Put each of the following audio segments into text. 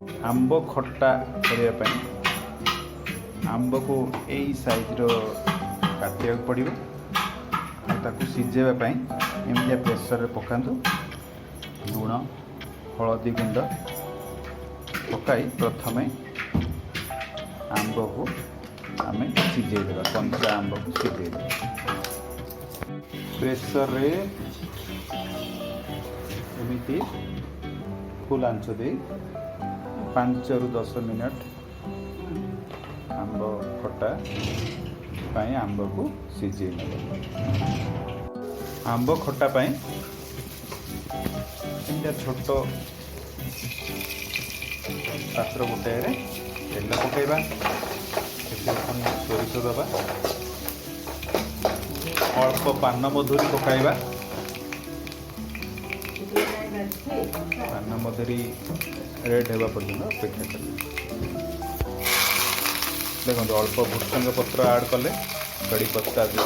ଆମ୍ବ ଖଟା କରିବା ପାଇଁ ଆମ୍ବକୁ ଏଇ ସାଇଜ୍ର କାଟିବାକୁ ପଡ଼ିବ ଆଉ ତାକୁ ସିଝେଇବା ପାଇଁ ଏମିତିଆ ପ୍ରେସରରେ ପକାନ୍ତୁ। ଲୁଣ, ହଳଦୀ ଗୁଣ୍ଡ ପକାଇ ପ୍ରଥମେ ଆମ୍ବକୁ ଆମେ ସିଝେଇ ଦେବା। କଞ୍ଚା ଆମ୍ବକୁ ସିଝେଇ ଦେବା ପ୍ରେସରରେ। ଏମିତି ଫୁଲ୍ ଆଞ୍ଚ ଦେଇ 5ରୁ 10 ମିନିଟ୍ ଆମ୍ବ ଖଟା ପାଇଁ ଆମ୍ବକୁ ସିଝେଇ ନେବା। ଆମ୍ବ ଖଟା ପାଇଁ ଏମିତିଆ ଛୋଟ ପାତ୍ର ଗୋଟାଏରେ ତେଲ ପକାଇବା। ସେଥିରେ ପୁଣି ସୋରିଷ ଦେବା, ଅଳ୍ପ ପାନ ମଧୁରୀ ପକାଇବା। ପାନ ମଧୁରୀ ରେଡ୍ ହେବା ପର୍ଯ୍ୟନ୍ତ ଅପେକ୍ଷା କରିବା। ଦେଖନ୍ତୁ, ଅଳ୍ପ ଭୃସଙ୍ଗ ପତ୍ର ଆଡ଼୍ କଲେ, कड़ी पत्ता जो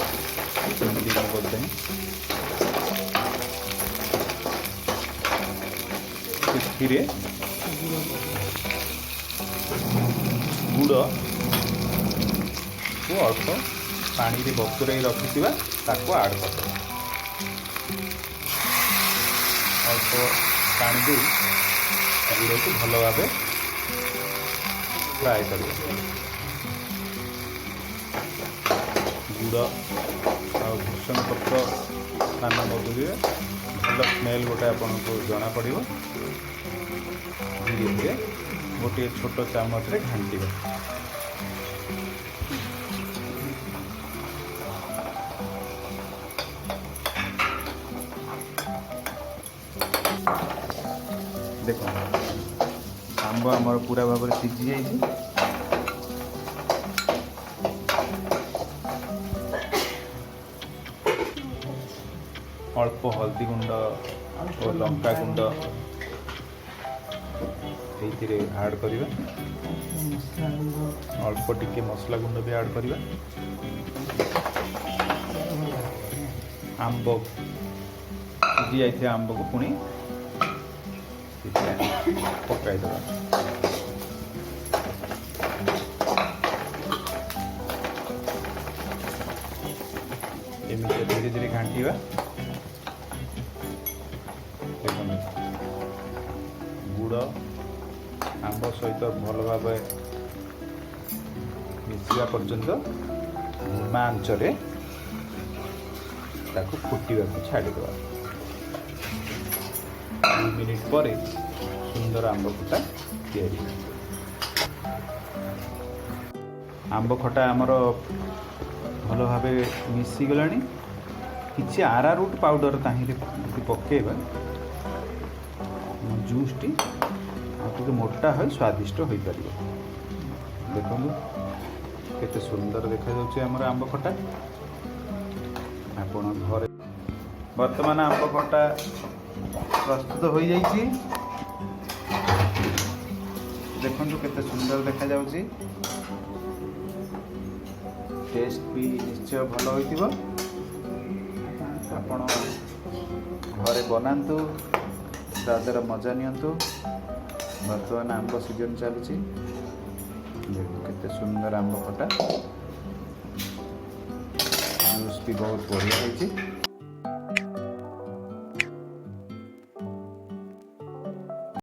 हिंदी में बोलते हैं। ସେଥିରେ ଗୁଡ଼କୁ ଅଳ୍ପ ପାଣିରେ ବତୁରାଇ ରଖିଥିବା, ତାକୁ ଆଡ଼୍ କରିଦେବା। ଅଳ୍ପ ପାଣି ଦେଇ ଗୁଡ଼କୁ ଭଲ ଭାବେ ଫ୍ରାଏ କରିବା। ଗୁଡ଼ ଆଉ ଭୃସଙ୍ଗ ପତ୍ର, ପାନ ମଧୁରୀରେ ଭଲ ସ୍ମେଲ୍ ଗୋଟେ ଆପଣଙ୍କୁ ଜଣାପଡ଼ିବ। ଧୀରେ ଧୀରେ ଗୋଟିଏ ଛୋଟ ଚାମଚରେ ଘାଣ୍ଟିବା। ଦେଖନ୍ତୁ, ଆମ୍ବ ଆମର ପୁରା ଭାବରେ ସିଝି ଯାଇଛି। ଅଳ୍ପ ହଳଦୀ ଗୁଣ୍ଡ ଓ ଲଙ୍କା ଗୁଣ୍ଡ ଏଇଥିରେ ଆଡ଼୍ କରିବା। ମସଲା ଗୁଣ୍ଡ। ଅଳ୍ପ ଟିକେ ମସଲା ଗୁଣ୍ଡ ବି ଆଡ଼୍ କରିବା। ଆମ୍ବ ସିଝି ଯାଇଥିବା ଆମ୍ବକୁ ପୁଣି ସେଥିରେ ପକାଇଦେବା। ଏମିତି ଧୀରେ ଧୀରେ ଘାଣ୍ଟିବା। ଦେଖନ୍ତୁ, ଗୁଡ଼ ଆମ୍ବ ସହିତ ଭଲ ଭାବେ ମିଶିବା ପର୍ଯ୍ୟନ୍ତ ଧିମା ଆଞ୍ଚରେ ତାକୁ ଫୁଟିବାକୁ ଛାଡ଼ିଦେବା। 2 ମିନିଟ୍ ପରେ ସୁନ୍ଦର ଆମ୍ବ ଖଟା ତିଆରି ହୋଇଯିବ। ଆମ୍ବ ଖଟା ଆମର ଭଲ ଭାବେ ମିଶିଗଲାଣି। କିଛି ଆରାରୁଟ୍ ପାଉଡ଼ର ତାହିଁରେ ଯଦି ପକାଇବା, ଜୁସ୍ଟି ଆଉ ଟିକେ ମୋଟା ହୋଇ ସ୍ୱାଦିଷ୍ଟ ହୋଇପାରିବ। ଦେଖନ୍ତୁ, କେତେ ସୁନ୍ଦର ଦେଖାଯାଉଛି ଆମର ଆମ୍ବ ଖଟା। ଆପଣ ଘରେ ବର୍ତ୍ତମାନ ଆମ୍ବ ଖଟା ପ୍ରସ୍ତୁତ ହୋଇଯାଇଛି। ଦେଖନ୍ତୁ, କେତେ ସୁନ୍ଦର ଦେଖାଯାଉଛି। ଟେଷ୍ଟ ବି ନିଶ୍ଚୟ ଭଲ ହୋଇଥିବ। ଆପଣ ଘରେ ବନାନ୍ତୁ, ସ୍ୱାଦର ମଜା ନିଅନ୍ତୁ। ବର୍ତ୍ତମାନ ଆମ୍ବ ସିଜନ୍ ଚାଲିଛି। ଦେଖନ୍ତୁ, କେତେ ସୁନ୍ଦର ଆମ୍ବ ଖଟା। ଜୁସ୍ ବି ବହୁତ ବଢ଼ିଆ ହେଇଛି।